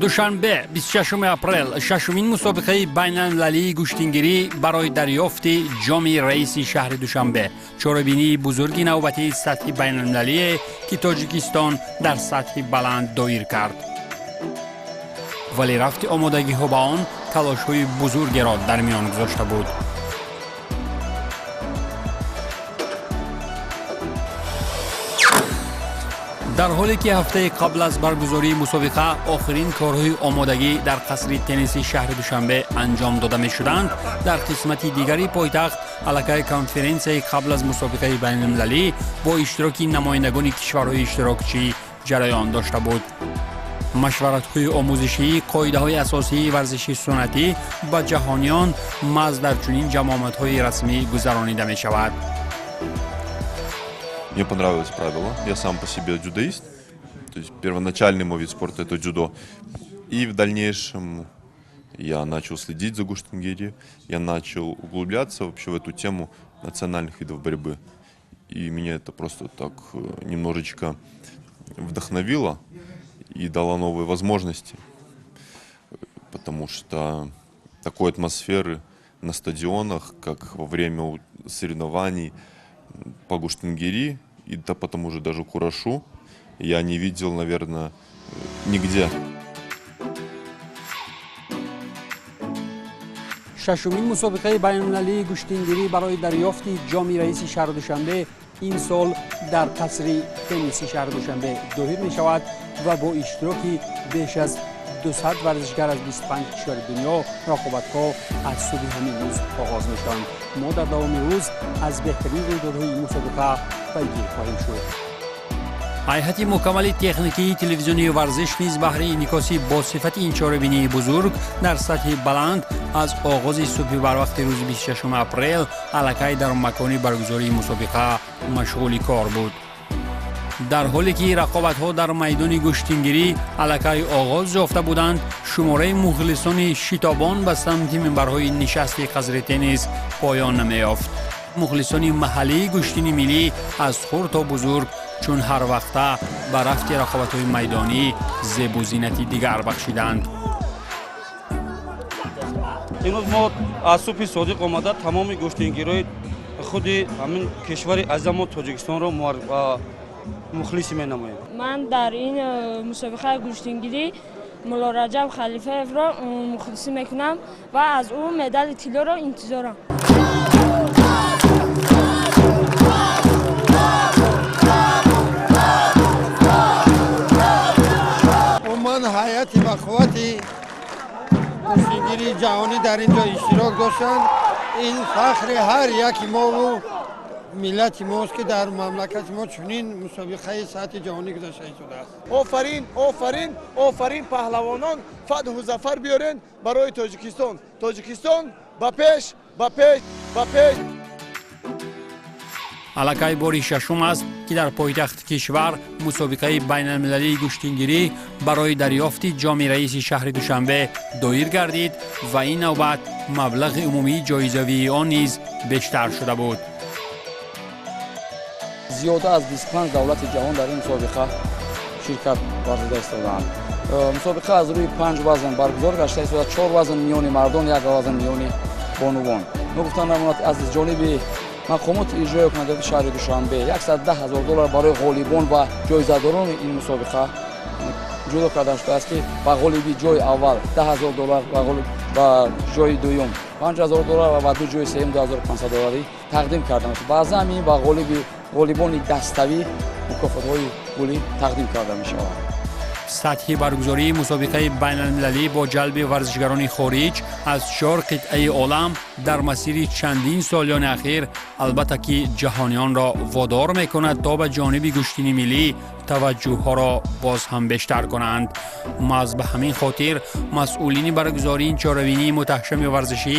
Душанбе, 26 апрел, шашумин мусобиқаи байналмилалии гӯштингирӣ барои дарёфти ҷоми раиси шаҳри Душанбе, чорабинии бузурги навбатии сатҳи байналмилалие, ки Тоҷикистон дар сатҳи баланд доир кард, вале рафти омодагиҳо ба он талошҳои бузургеро дар миён гузошта буд. Дар ҳоле ки ҳафтаи қабл аз баргузории мусобиқа охирин корҳои омодагӣ дар қасри тенниси шаҳри Душанбе анҷом дода мешуданд, дар қисмати дигари пойтахт аллакай конференсияи қабл аз мусобиқаи байналмилалӣ бо иштироки намояндагони кишварҳои иштирокчӣ ҷараён дошта буд. Машваратҳои омӯзишӣ қоидаҳои асосии варзиши суннатӣ ба ҷаҳониён маҳз дар чунин ҷамъомадҳои расмӣ гузаронида мешавад. Мне понравилось правило. Я сам по себе дзюдоист. То есть первоначальный мой вид спорта — это дзюдо. И в дальнейшем я начал следить за гуштингири. Я начал углубляться вообще в эту тему национальных видов борьбы. И меня это просто так немножечко вдохновило и дало новые возможности. Потому что такой атмосферы на стадионах, как во время соревнований по гуштингири и да потому же даже курашу, я не видел, наверное, нигде. Шашумин мусобиқаи байналмилалии гӯштингирӣ барои дарёфти ҷоми раиси шаҳри Душанбе ин сол дар қасри тенниси шаҳри Душанбе доир мешавад ва бо иштироки беш аз 200 варзишгар аз 25 кишвари дунё рақобатҳо аз субҳи ҳамин рӯз оғоз мешаванд. Мо дар давоми рӯз аз беҳтарин рӯйдодҳои ин мусобиқа пайгир хоҳем шуд. Ҳайати мукаммали техникии телевизиони Варзиш низ баҳри инъикоси босифати ин чорабинии бузург дар сатҳи баланд аз оғози субҳи барвақти рӯзи 26 апрел аллакай дар макони баргузории мусобиқа машғули кор буд. Дар ҳоле ки рақобатҳо дар майдони гӯштингирӣ аллакай оғоз ёфта буданд, шумораи мухлисони шитобон ба самти минбарҳои нишасти қасри теннис поён намеёфт. Мухлисони маҳаллии гӯштини миллӣ аз хурд то бузург чун ҳар вақта ба рафти рақобатҳои майдонӣ зебу зинати дигар бахшиданд. Имрӯз мо аз субҳи содиқ омада, тамоми гӯштингирои худи ҳамин кишвари азизамо Тоҷикистонро мухлисӣ менамоем. Ман дар ин мусобиқаи гӯштингирӣ Мулло Раҷаб Халифаевро мухлисӣ мекунам ва аз ӯ медали тиллоро интизорам. Умуман, ҳайати бақуввати гӯштингирии ҷаҳонӣ дар ин ҷо иштирок доштанд. Ин фахри ҳар яки мову миллати мост, ки дар мамлакати мо чунин мусобиқаи сатҳи ҷаҳонӣ гузашта истодааст. Офарин, офарин, офарин, паҳлавонон! Фатҳу зафар биёрен барои Тоҷикистон! Тоҷикистон ба пеш, ба пеш, ба пеш! Аллакай бори шашум аст, ки дар пойтахти кишвар мусобиқаи байналмилалии гӯштингирӣ барои дарёфти ҷоми раиси шаҳри Душанбе доир гардид ва ин навбат маблағи умумии ҷоизавии он низ бештар шуда буд. Зиёда аз 25 давлати ҷаҳон дар ин мусобиқа ширкат варзида истодаанд. Мусобиқа аз рӯи панҷ вазн баргузор гашта истода: чор вазн миёни мардон, як вазн миёни бонувон. Ногуфта намонад, аз ҷониби мақомоти иҷрои ҳукумати шаҳри Душанбе 110 ҳазор доллар барои ғолибон ва ҷоизадорони ин мусобиқа ҷудо карда шудааст, ки ба ғолиби ҷои аввал 10 ҳазор доллар, ба ҷои дуюм 5 ҳазор доллар ва ба ду ҷои сеюм 2500 долларӣ тақдим карда мешавад. Баъзан ин ба ғолибони даставӣ мукофотҳои пулӣ тақдим карда мешавад. Сатҳи баргузории мусобиқаи байналмилалӣ бо ҷалби варзишгарони хориҷ аз чор қитъаи олам дар масири чандин солиёни ахир албатта ки ҷаҳониёнро водор мекунад, то ба ҷониби гӯштини миллӣ таваҷҷӯҳҳоро боз ҳам бештар кунанд. Маҳз ба ҳамин хотир масъулини баргузории ин чорабинии мутаҳашшами варзишӣ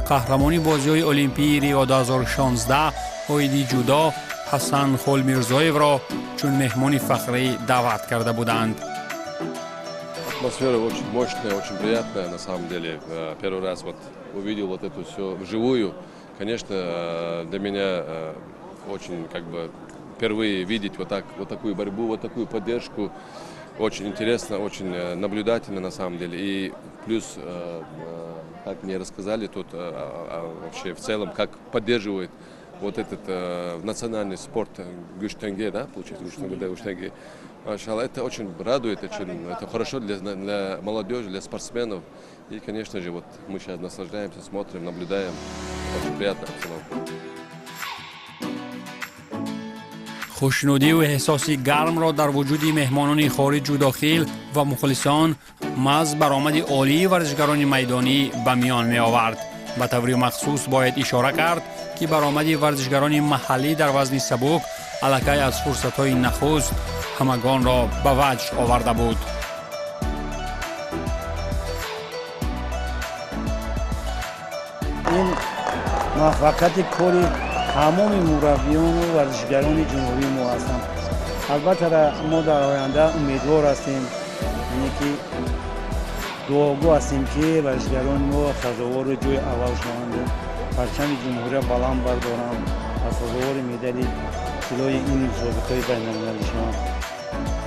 қаҳрамони бозиҳои Олимпии Рио 2016 оиди ҷудо Ҳасан Холмирзоевро чун меҳмони фахрӣ даъват карда буданд. Атмосфера очень мощная, очень приятная на самом деле. Первый раз вот увидел вот это все вживую. Конечно, для меня очень как бы впервые видеть вот, так, вот такую борьбу, вот такую поддержку. Очень интересно, очень наблюдательно на самом деле. И плюс, как мне рассказали тут, вообще в целом, как поддерживает вот этот национальный спорт гуштинги, да, получается, гуштинги, да, гуштинги. Машаллах, это очень радует, очень, это хорошо для молодежи, для спортсменов. И, конечно же, вот мы сейчас наслаждаемся, смотрим, наблюдаем. Очень приятная обстановка. Хушнудиву эҳсоси гармро дар вуҷуди меҳмонони хориҷу дохил ва мухлисон маҳз баромади олии варзишгарони майдонӣ ба миён меовард. Ба таври махсус бояд ишора кард, ки баромади варзишгарони маҳаллӣ дар вазни сабук аллакай аз фурсатҳои нахуст ҳамагонро ба ваҷд оварда буд. Ин муваффақияти кори тамоми мураббиёну варзишгарони ҷумҳурии мо ҳастанд. Албатта, мо дар оянда умедвор ҳастем, яъне ки дуогӯ ҳастем, ки варзишгарони мо сазовори ҷои аввал шаванду парчами ҷумҳурия баланд бардоранд ва сазовори медали тиллои ин мусобиқаи байналмилалӣ шаванд.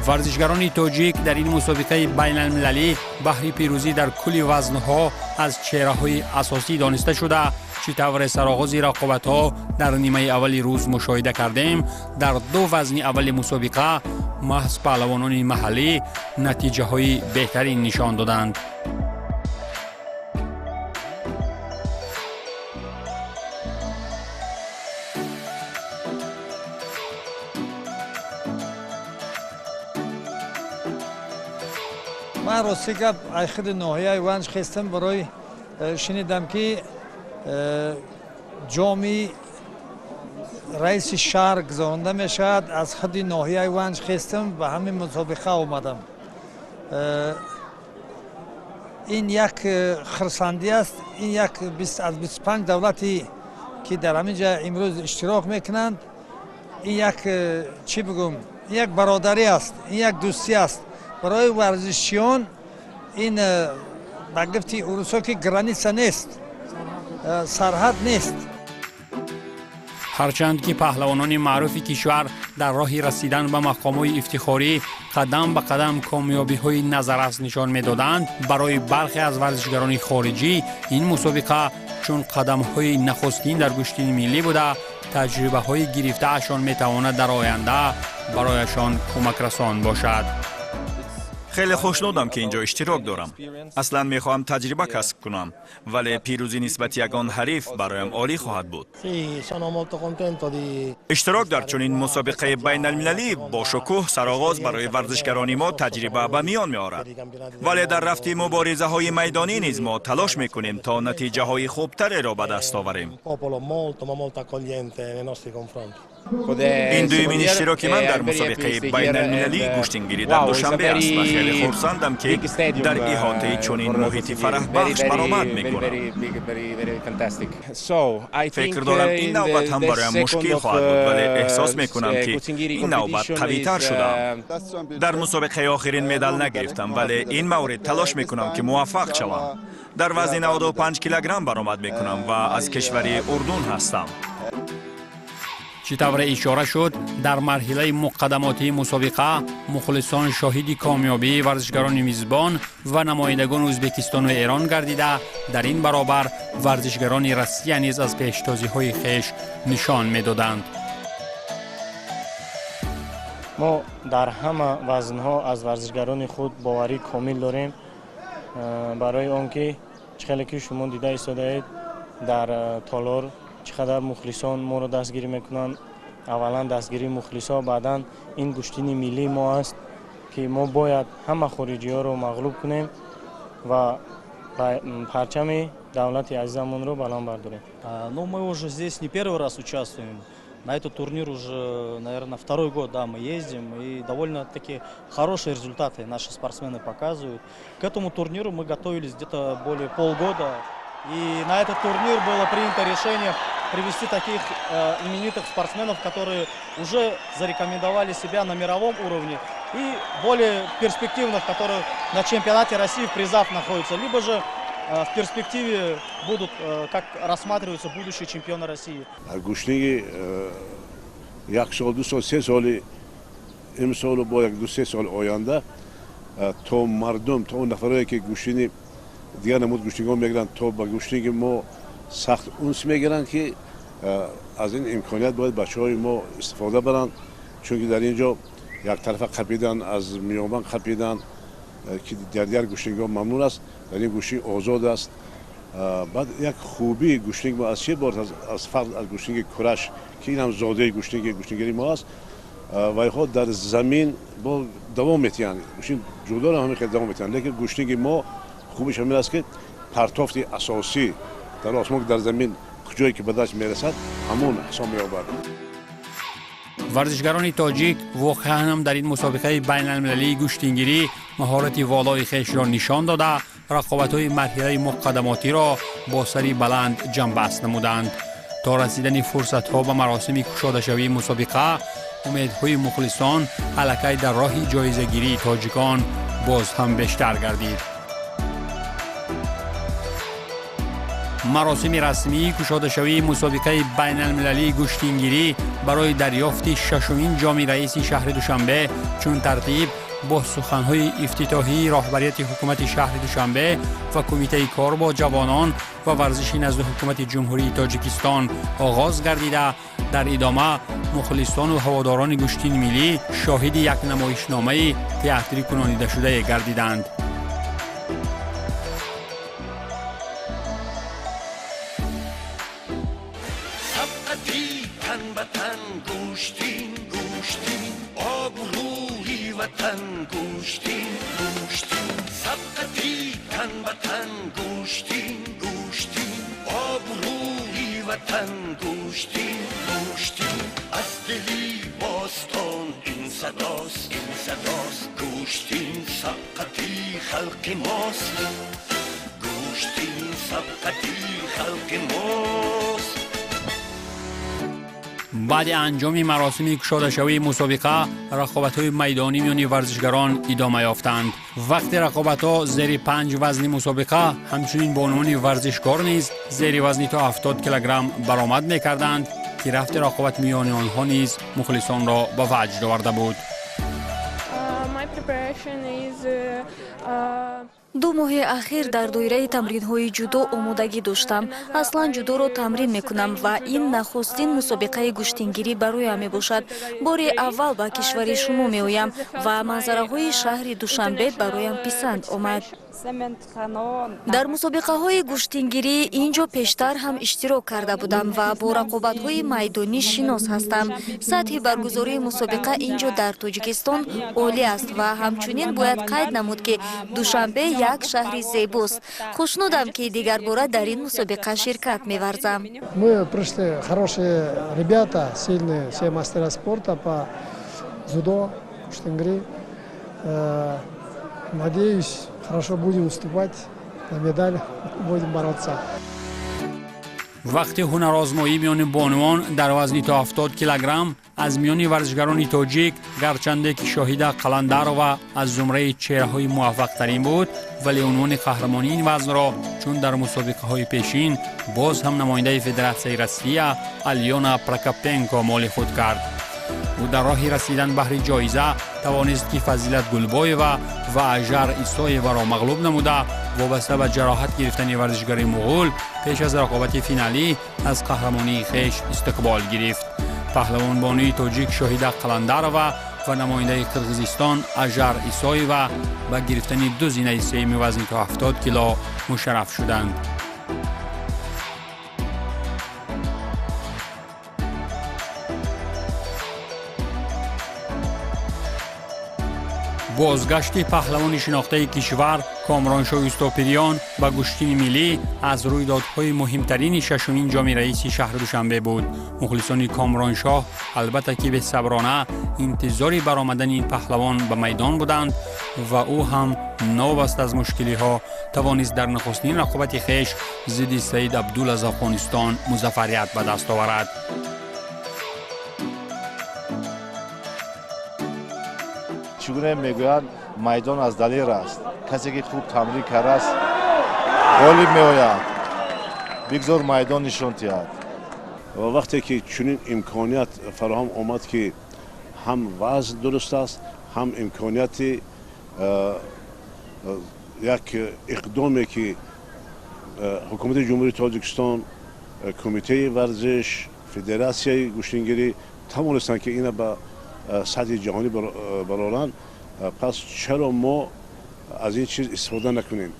Варзишгарони тоҷик дар ин мусобиқаи байналмилалӣ баҳри пирӯзӣ дар кулли вазнҳо аз чеҳраҳои асосӣ дониста шуда, чӣ тавре сароғози рақобатҳо дар нимаи аввали рӯз мушоҳида кардем, дар ду вазни аввали мусобиқа маҳз паҳлавонони маҳаллӣ натиҷаҳои беҳтарин нишон доданд. Ман рости гап ай худи ноҳияи Ванҷ хестам, барои шунидам, ки ҷоми раиси шаҳр гузаронда мешавад. Аз худи ноҳияи Ванҷ хестам, ба ҳамин мусобиқа омадам. Ин як хурсандӣ аст. Ин як аз 25 давлате, ки дар ҳамин ҷа имрӯз иштирок мекунанд, ин як, чӣ бигӯм, ин як бародарӣ аст, ин як дӯстӣ аст барои варзишчиён. Ин ба гуфти урусҳо, ки граница нест, сарҳад нест. Ҳарчанд ки паҳлавонони маъруфи кишвар дар роҳи расидан ба мақомҳои ифтихорӣ қадам ба қадам комёбиҳои назаррас нишон медоданд, барои бархе аз варзишгарони хориҷӣ ин мусобиқа чун қадамҳои нахустин дар гӯштини миллӣ буда, таҷрибаҳои гирифтаашон метавонад дар оянда барояшон кӯмакрасон бошад. Хеле хушнудам, ки ин ҷо иштирок дорам. Аслан мехоҳам таҷриба касб кунам, вале пирӯзӣ нисбати ягон ҳариф бароям олӣ хоҳад буд. Иштирок дар чунин мусобиқаи байналмилалӣ бо шукӯҳ сароғоз барои варзишгарони мо таҷриба ба миён меорад, вале дар рафти муборизаҳои майдонӣ низ мо талош мекунем, то натиҷаҳои хубтареро ба даст оварем. Ин дуюмин иштироки ман дар мусобиқаи байналмилалии гӯштингирӣ дар Душанбе аст ва хеле хурсандам, ки дар иҳотаи чунин муҳити фараҳбахш баромад мекунам. Фикр дорам, ин навбат ҳам бароям мушкил хоҳад буд, вале эҳсос мекунам, ки ин навбат қавитар шудаам. Дар мусобиқаи охирин медал нагирифтам, вале ин маврид талош мекунам, ки муваффақ шавам. Дар вазни 95 килограмм баромад мекунам ва аз кишвари Урдун ҳастам. Чӣ тавре ишора шуд, дар марҳилаи муқаддамотии мусобиқа мухлисон шоҳиди комёбии варзишгарони мизбон ва намояндагони Ӯзбекистону Эрон гардида, дар ин баробар варзишгарони Россия низ аз пештозиҳои хеш нишон медоданд. Мо дар ҳама вазнҳо аз варзишгарони худ боварӣ комил дорем, барои он ки чӣ хеле ки шумо дида истодаед, дар толор чӣ қадар мухлисон моро дастгирӣ мекунанд. Аввалан дастгирии мухлисо, баъдан ин гӯштини миллии мо аст, ки мо бояд ҳама хориҷиҳоро мағлуб кунем ва парчами давлати азизамонро баланд бардорем. Ну, мы уже здесь не первый раз участвуем. На этот турнир уже, наверное, второй год, да, мы ездим, и довольно-таки хорошие результаты наши спортсмены показывают. К этому турниру мы готовились где-то более полгода. И на этот турнир было принято решение привести таких именитых спортсменов, которые уже зарекомендовали себя на мировом уровне, и более перспективных, которые на чемпионате России в призах находятся, либо же в перспективе будут, как рассматриваются будущие чемпионы России. Гӯштиги як сол, 2 сол, 3 соли имсолу бо як, 2, 3 сол оянда То мардум, то он нафарое ки гӯштини дигар намуд гӯштингҳо мегиранд, то ба гӯштинги мо сахт унс мегиранд, ки аз ин имконият бояд бачаҳои мо истифода баранд, чунки дар ин ҷо яктарафа қапидан, аз миёнбанд қапидан, ки дар дигар гӯштингҳо мамнун аст, дар ин гӯштинг озод аст. Баъд як хубии гӯштинг мо аз чӣ иборат аст, аз фарқ аз гӯштинги кураш, ки ин ҳам зодаи гӯштингирии мо аст, вайҳо дар замин бо давом метиҳанд, гӯштинг ҷудоро ҳамин хел давом метиҳанд, лекин гӯштинги мо хубиш ҳамин аст, ки партофти асосӣ дар осмон, дар замин, куҷое ки ба даст мерасад, ҳамон ҳисоб меёбад. Варзишгарони тоҷик воқеан ҳам дар ин мусобиқаи байналмилалии гӯштингирӣ маҳорати волои хешро нишон дода, рақобатҳои марҳилаи муқаддамотиро бо сари баланд ҷамъбаст намуданд. То расидани фурсатҳо ба маросими кушодашавии мусобиқа, умедҳои мухлисон аллакай дар роҳи ҷоизагирии тоҷикон боз ҳам бештар гардид. Маросими расмии кушодашавии мусобиқаи байналмилалии гӯштингирӣ барои дарёфти шашумин ҷоми раиси шаҳри Душанбе чун тартиб бо суханҳои ифтитоҳии роҳбарияти ҳукумати шаҳри Душанбе ва Кумитаи кор бо ҷавонон ва варзиши назди ҳукумати Ҷумҳурии Тоҷикистон оғоз гардида, дар идома мухлисону ҳаводорони гӯштини миллӣ шоҳиди як намоишномаи театрӣ кунонидашудае гардиданд. Баъди анҷоми маросими кушодашавии мусобиқа, рақобатҳои майдонӣ миёни варзишгарон идома ёфтанд. Вақти рақобатҳо зери 5 вазни мусобиқа, ҳамчунин бонувони варзишкор низ зери вазни то 70 килограмм баромад мекарданд, ки рафти рақобат миёни онҳо низ мухлисонро ба ваҷд оварда буд. 2 моҳи ахир дар доираи тамринҳои ҷудо омодагӣ доштам. Аслан ҷудоро тамрин мекунам ва ин нахустин мусобиқаи гӯштингирӣ бароям мебошад. Бори аввал ба кишвари шумо меоям ва манзараҳои шаҳри Душанбе бароям писанд омад. Дар мусобиқаҳои гӯштингирӣ ин ҷо пештар ҳам иштирок карда будам ва бо рақобатҳои майдонӣ шинос ҳастам. Сатҳи баргузории мусобиқа ин ҷо дар Тоҷикистон олӣ аст ва ҳамчунин бояд қайд намуд, ки Душанбе як шаҳри зебост. Хушнудам, ки дигарбора дар ин мусобиқа ширкат меварзам. Мы пришли хорошие ребята, сильные, все мастера спорта по дзюдо, гуштингири. Надеюсь, хорошо будем выступать, на медаль будем бороться. Вақти ҳунарозмоӣ миёни бонувон дар вазни то 70 килограмм аз миёни варзишгарони тоҷик, гарчанде ки Шоҳида Қаландарова аз зумраи чеҳраҳои муваффақтарин буд, вале унвони қаҳрамонии ин вазнро чун дар мусобиқаҳои пешин боз ҳам намояндаи Федератсияи Россия Алёна Прокопенко моли худ кард. Ӯ дар роҳи расидан баҳри ҷоиза тавонист, ки Фазилат Гулбоева ва Ажар Исоеваро мағлуб намуда, вобаста ба ҷароҳат гирифтани варзишгари муғул пеш аз рақобати финалӣ аз қаҳрамонии хеш истиқбол гирифт. Паҳлавонбонуи тоҷик Шоҳида Қаландарова ва намояндаи Қирғизистон Ажар Исоева ба гирифтани 2 зинаи сеюми вазни то 70 кило мушарраф шуданд. Бозгашти паҳлавони шинохтаи кишвар Комроншоҳ Устопириён ба гӯштини миллӣ аз рӯйдодҳои муҳимтарини шашумин ҷоми раиси шаҳри Душанбе буд. Мухлисони Комроншоҳ албатта ки бесаброна интизори баромадани ин паҳлавон ба майдон буданд ва ӯ ҳам новобаста аз мушкилиҳо тавонист дар нахустин рақобати хеш зидди Саид Абдул аз Афғонистон музаффарият ба даст оварад. Чӣ гуна мегӯянд, майдон аз далер аст. Касе ки хуб тамрин кардааст, ғолиб меояд. Бигзор майдон нишон диҳад. Ва вақте ки чунин имконият фароҳам омад, ки ҳам вазн дуруст аст, ҳам имконияти Як иқдоме ки ҳукумати Ҷумҳурии Тоҷикистон, кумитаи варзиш, федератсияи гӯштингирӣ тавонистанд, ки ина ба сатҳи ҷаҳонӣ бароранд, пас чаро мо аз ин чиз истифода накунем?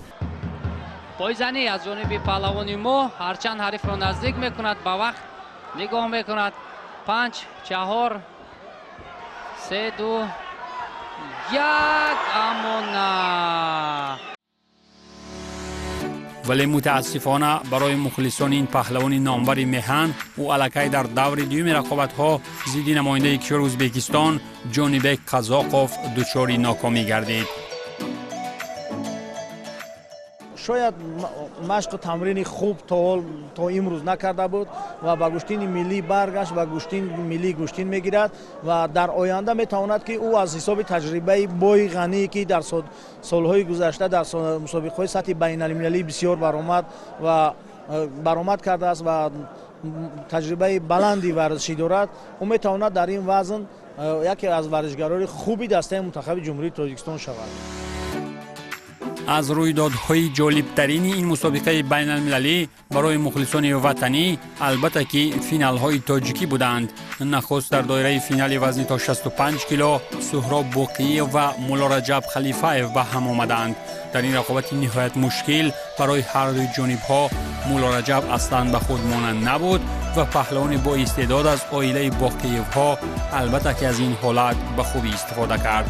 Пойзанӣ аз ҷониби паҳлавони мо, ҳарчанд ҳарифро наздик мекунад, ба вақт нигоҳ мекунад. Панҷ, чаҳор, се, ду, як, аммо на. Вале мутаассифона барои мухлисони ин паҳлавони номвари меҳан, ӯ аллакай дар даври дуюми рақобатҳо зидди намояндаи кишвари Ӯзбекистон Ҷонибек Қазоқов дучори нокомӣ гардид. Шояд машқу тамрини хуб то имрӯз накарда буд ва ба гӯштини миллӣ баргашт ва гӯштини миллӣ гӯштин мегирад ва дар оянда метавонад, ки ӯ аз ҳисоби таҷрибаи бои ғание, ки дар солҳои гузашта дар мусобиқаҳои сатҳи байналмилалӣ бисёр баромад ва баромад кардааст ва таҷрибаи баланди варзишӣ дорад, ӯ метавонад дар ин вазн яке аз варзишгарони хуби дастаи мунтахаби Ҷумҳурии Тоҷикистон шавад. Аз рӯйдодҳои ҷолибтарини ин мусобиқаи байналмилалӣ барои мухлисони ватанӣ, албатта ки, финалҳои тоҷикӣ буданд. Нахуст дар доираи финали вазни то 65 кило Суҳроб Боқиев ва Муллораҷаб Халифаев ба ҳам омаданд. Дар ин рақобати ниҳоят мушкил барои ҳардуи ҷонибҳо Муллораҷаб аслан ба худ монанд набуд ва паҳлавони боистеъдод аз оилаи Боқиевҳо, албатта ки, аз ин ҳолат ба хубӣ истифода кард.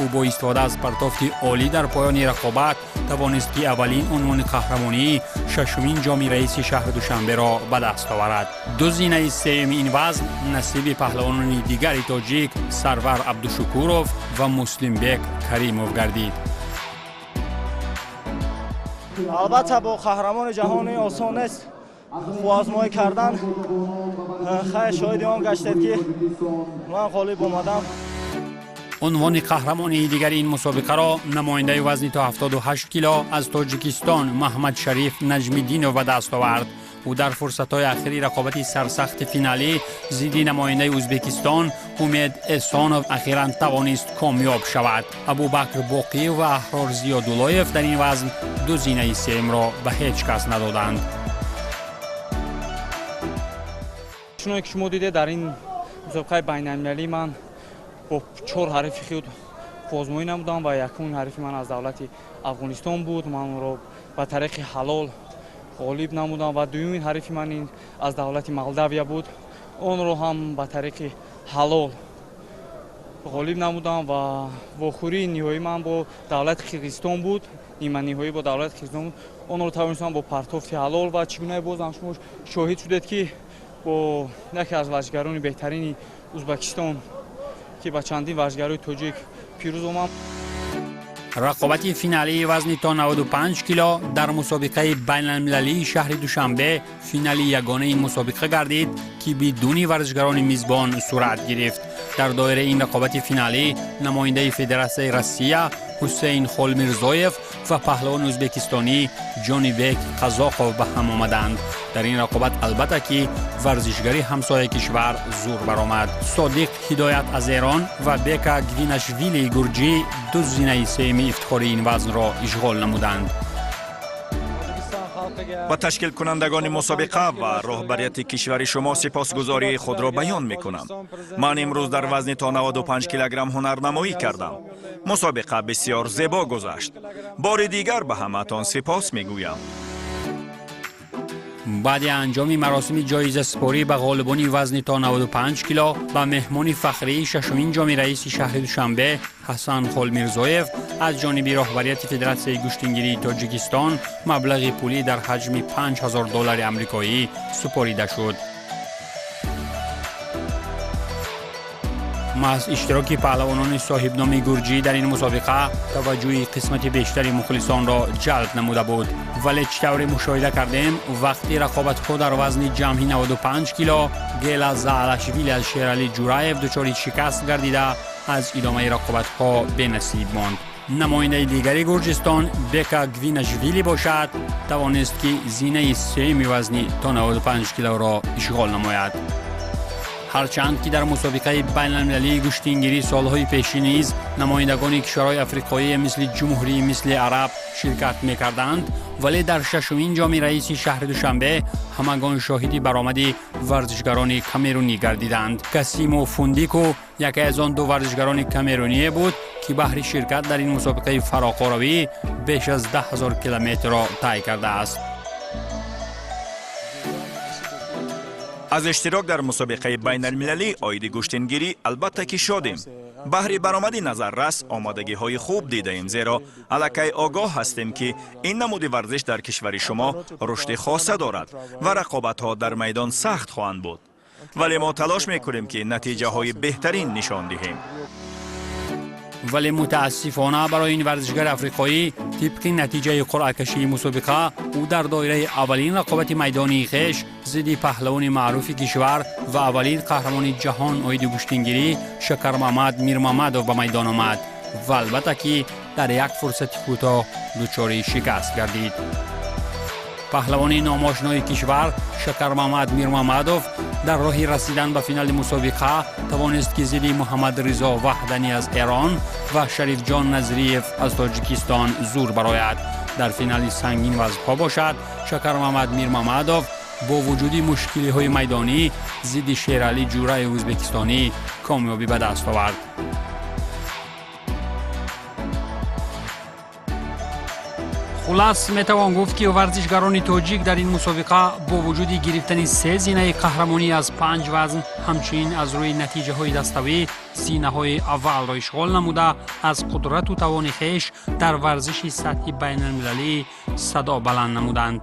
Ӯ бо истифода аз партофти олӣ дар поёни рақобат тавонист, ки аввалин унвони қаҳрамонии шашумин ҷоми раиси шаҳри Душанберо ба даст оварад. Ду зинаи сеюми ин вазн насиби паҳлавонони дигари тоҷик Сарвар Абдушукуров ва Муслимбек Каримов гардид. Албатта, бо қаҳрамони ҷаҳонӣ осон нест қувваозмоӣ кардан. Хайр, шоҳиди он гаштед, ки ман ғолиб омадам. Унвони қаҳрамонии дигари ин мусобиқаро намояндаи вазни то 78 кило аз Тоҷикистон Маҳмадшариф Наҷмиддинов ба даст овард. Ӯ дар фурсатҳои ахири рақобати сарсахти финалӣ зидди намояндаи Ӯзбекистон Умед Эсонов ахиран тавонист комёб шавад. Абубакр Боқиев ва Аҳрор Зиёдуллоев дар ин вазн ду зинаи сеюмро ба ҳеҷ кас надоданд. Чуноне ки шумо дидед, дар ин мусобиқаи байналмилалӣ ман бо чор ҳарифи худ қувваозмоӣ намудам ва якумин ҳарифи ман аз давлати Афғонистон буд. Ман онро ба тариқи ҳалол ғолиб намудам ва дуюмин ҳарифи ман ин аз давлати Молдавия буд. Онро ҳам ба тариқи ҳалол ғолиб намудам ва вохӯрии ниҳоии ман бо давлати Қирғизистон буд, ниманиҳоӣ бо давлати Қирғизистон буд. Онро тавонистам бо партофти ҳалол ва чӣ гуна бозам шумо шоҳид шудед, ки бо яке аз варзишгарони беҳтарини Ӯзбекистон, ки ба чандин варзишгарои тоҷик пирӯз омад. Рақобати финалии вазни то 95 кило дар мусобиқаи байналмилалии шаҳри Душанбе финали ягонаи ин мусобиқа гардид, ки бидуни варзишгарони мизбон сурат гирифт. Дар доираи ин рақобати финалӣ намояндаи Федератсияи Россия Ҳусейн Холмирзоев ва паҳлавони ӯзбекистонӣ Ҷонибек Қазоқов ба ҳам омаданд. Дар ин рақобат, албатта ки, варзишгари ҳамсояи кишвар зур баромад. Содиқ Ҳидоят аз Эрон ва Бека Гвинашвили гурҷӣ ду зинаи сеюми ифтихории ин вазнро ишғол намуданд. Ба ташкилкунандагони мусобиқа ва роҳбарияти кишвари шумо сипосгузории худро баён мекунам. Ман имрӯз дар вазни то 95 килограмм ҳунарнамоӣ кардам. Мусобиқа бисёр зебо гузашт. Бори дигар ба ҳамаатон сипос мегӯям. Баъди анҷоми маросими ҷоизасупорӣ ба ғолибони вазни то 95 кило ба меҳмони фахрии шашумин ҷоми раиси шаҳри Душанбе Ҳасан Холмирзоев аз ҷониби роҳбарияти Федератсияи гӯштингирии Тоҷикистон маблағи пулӣ дар ҳаҷми 5000 доллари амрикоӣ супорида шуд. Маҳз иштироки паҳлавонони соҳибноми гурҷӣ дар ин мусобиқа таваҷҷӯҳи қисмати бештари мухлисонро ҷалб намуда буд. Вале чӣ тавре мушоҳида кардем, вақти рақобатҳо дар вазни ҷамъи 95 кило Гела Заалашвили аз Шералӣ Ҷураев дучори шикаст гардида, аз идомаи рақобатҳо бенасиб монд. Намояндаи дигари Гурҷистон Бека Гвинашвили бошад, тавонист, ки зинаи сеюми вазни то 95 килоро ишғол намояд. Ҳарчанд ки дар мусобиқаи байналмилалии гӯштингирӣ солҳои пешин низ намояндагони кишварҳои африқоӣ мисли Ҷумҳурии Мисли Араб ширкат мекарданд, вале дар шашумин ҷоми раиси шаҳри Душанбе ҳамагон шоҳиди баромади варзишгарони камерунӣ гардиданд. Касимо Фундику яке аз он ду варзишгарони камеруние буд, ки баҳри ширкат дар ин мусобиқаи фароқоравӣ беш аз 10 000 километрро тай кардааст. Аз иштирок дар мусобиқаи байналмилалӣ оиди гӯштингирӣ албатта ки шодем. Баҳри баромади назаррас омодагиҳои хуб дидаем, зеро аллакай огоҳ ҳастем, ки ин намуди варзиш дар кишвари шумо рушди хоса дорад ва рақобатҳо дар майдон сахт хоҳанд буд, вале мо талош мекунем, ки натиҷаҳои беҳтарин нишон диҳем. Вале мутаассифона барои ин варзишгари африқоӣ, тибқи натиҷаи қуръакашии мусобиқа, ӯ дар доираи аввалин рақобати майдонии хеш зидди паҳлавони маъруфи кишвар ва аввалин қаҳрамони ҷаҳон оиди гӯштингирӣ Шакармамад Мирмамадов ба майдон омад ва албатта ки дар як фурсати кӯтоҳ дучори шикаст гардид. Паҳлавони номошинои кишвар Шакармамад Мирмамадов дар роҳи расидан ба финали мусобиқа тавонист, ки зидди Муҳаммадризо Ваҳданӣ аз Эрон ва Шарифҷон Назриев аз Тоҷикистон зур барояд. Дар финали сангин вазнҳо бошад, Шакармамад Мирмамадов бо вуҷуди мушкилиҳои майдонӣ зидди Шералӣ Ҷураи ӯзбекистонӣ комёбӣ ба даст овард. Хулас, метавон гуфт, ки варзишгарони тоҷик дар ин мусобиқа бо вуҷуди гирифтани се зинаи қаҳрамонӣ аз панҷ вазн, ҳамчунин аз рӯи натиҷаҳои даставӣ зинаҳои аввалро ишғол намуда, аз қудрату тавони хеш дар варзиши сатҳи байналмилалӣ садо баланд намуданд.